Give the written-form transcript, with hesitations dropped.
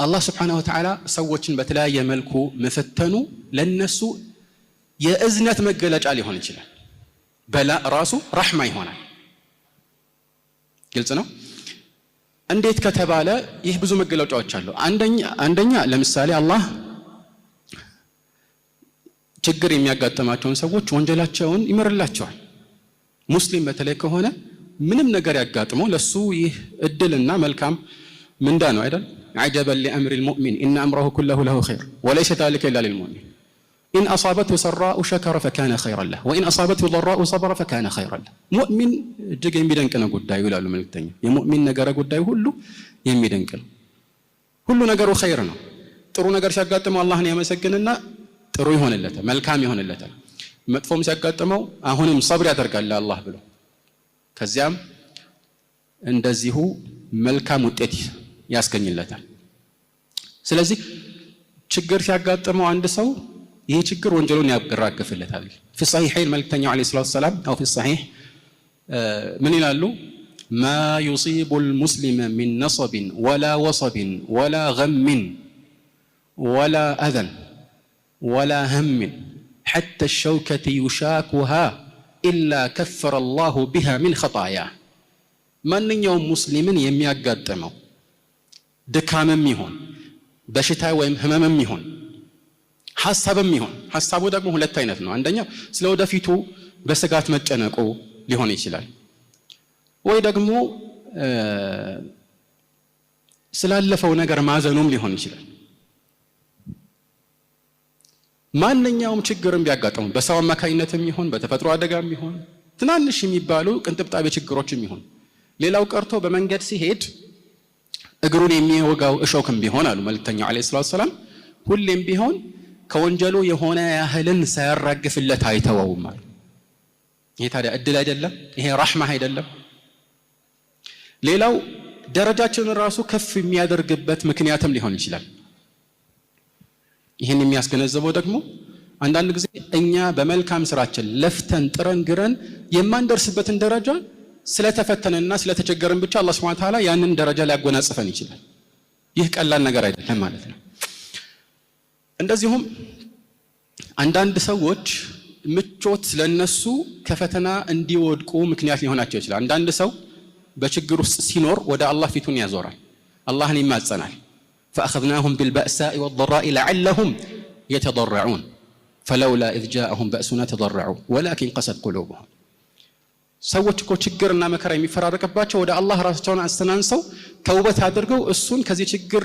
አላህ ስብሓነሁ ወተዓላ ሰዎችን በተለያየ መልኩ መፈተኑ ለነሱ የእዝነት መገለጫ ሊሆን ይችላል። በላ ራሱ ረሕማ ይሆናል። ግልጽ ነው። እንዴት ከተባለ ይህ ብዙ መገለጫዎች አሉ። አንደኛ ለምሳሌ አላህ ችግር የሚያጋጥማቸውን ሰዎች ወንጀላቸውን ይምርላቸዋል። ሙስሊም በተለይ ከሆነ ምንም ነገር ያጋጥመው ለሱ ይህ እድልና መልካም ምንዳ ነው አይደል? عجبا لأمر المؤمن إن أمره كله له خير وليس ذلك إلا للمؤمن إن أصابته سراء شكر فكان خيرا له وإن أصابته ضراء صبر فكان خيرا له። ሙእሚን እጅግ የሚደንቅ ነው ጉዳዩ ይላሉ መልእክተኛ። የሙእሚን ነገረ ጉዳዩ ሁሉ የሚደንቅ ነው። ሁሉ ነገሩ ኸይር ነው። ጥሩ ነገር ሲያጋጥመው አላህን ያመሰግንና ጥሩ ይሆንለታል፣ መልካም ይሆንለታል። መጥፎም ሲያጋጥመው አሁንም ሰብር ያደርጋል ለአላህ ብሎ፣ ከዚያም እንደዚሁ መልካም ውጤት ያስገኝለታል። ስለዚህ ችግር ሲያጋጥመው አንድ ሰው ይህ ችግር ወንጀሉን ያራግፍለታል። في الصحيحين መልእክተኛው عليه الصلاة والسلام أو في الصحيح ምን ይላሉ? ما يصيب المسلم من نصب ولا وصب ولا غم ولا أذى ولا هم حتى الشوكة يشاكها إلا كفر الله بها من خطاياه። ማንኛውም ሙስሊምን የሚያጋጥመው ድካምም ይሁን፣ በሽታ ወይም ህመምም ይሁን፣ ሀሳብም ይሁን፣ ሀሳቡ ደግሞ ሁለት አይነት ነው። አንደኛው ስለ ወደፊቱ በስጋት መጨነቁ ሊሆን ይችላል፣ ወይ ደግሞ ስላለፈው ነገር ማዘኑም ሊሆን ይችላል። ማንኛውም ችግርም ቢያጋጥሙ በሰው አማካኝነትም ይሁን፣ በተፈጥሮ አደጋም ይሁን፣ ትናንሽ የሚባሉ ቅንጥብጣቢ ችግሮችም ይሁን፣ ሌላው ቀርቶ በመንገድ ሲሄድ እግሩን የሚወጋው እሾክም ቢሆን አሉ መልእክተኛው عليه الصلاة والسلام፣ ሁሌም ቢሆን ከወንጀሉ የሆነ ያህልን ሳያራግፍለት አይተወውም አሉ። ይሄ ታዲያ እድል አይደለም? ይሄ ራሕማ አይደለም? ሌላው ደረጃችንን ራሱ ከፍ የሚያደርግበት ምክንያትም ሊሆን ይችላል። ይህን የሚያስገነዝበው ደግሞ አንዳንድ ጊዜ እኛ በመልካም ስራችን ለፍተን ጥረን ግረን የማንደርስበትን ደረጃ ስለተፈተነና ስለተቸገረን ብቻ አላህ ሱብሓነሁ ወተዓላ ያንን ደረጃ ሊያጎናጽፈን ይችላል። ይህ ቀላል ነገር አይደለም ማለት ነው። እንደዚሁም አንዳንድ ሰዎች ምቾት ለነሱ ከፈተና እንዲወድቁ ምክንያት ሊሆናቸው ይችላል። አንዳንድ ሰው በችግር ውስጥ ሲኖር ወደ አላህ ፊቱን ያዞራል፣ አላህን ይማጸናል። فأخذناهم بالبأساء والضراء لعلهم يتضرعون فلولا إذ جاءهم بأسنا تضرعوا ولكن قست قلوبهم። ሰዎች እኮ ችግርና መከራ የሚፈራረቅባቸው ወደ አላህ ራሳቸውን አስተናንሰው ተውበት አድርገው እሱን ከዚህ ችግር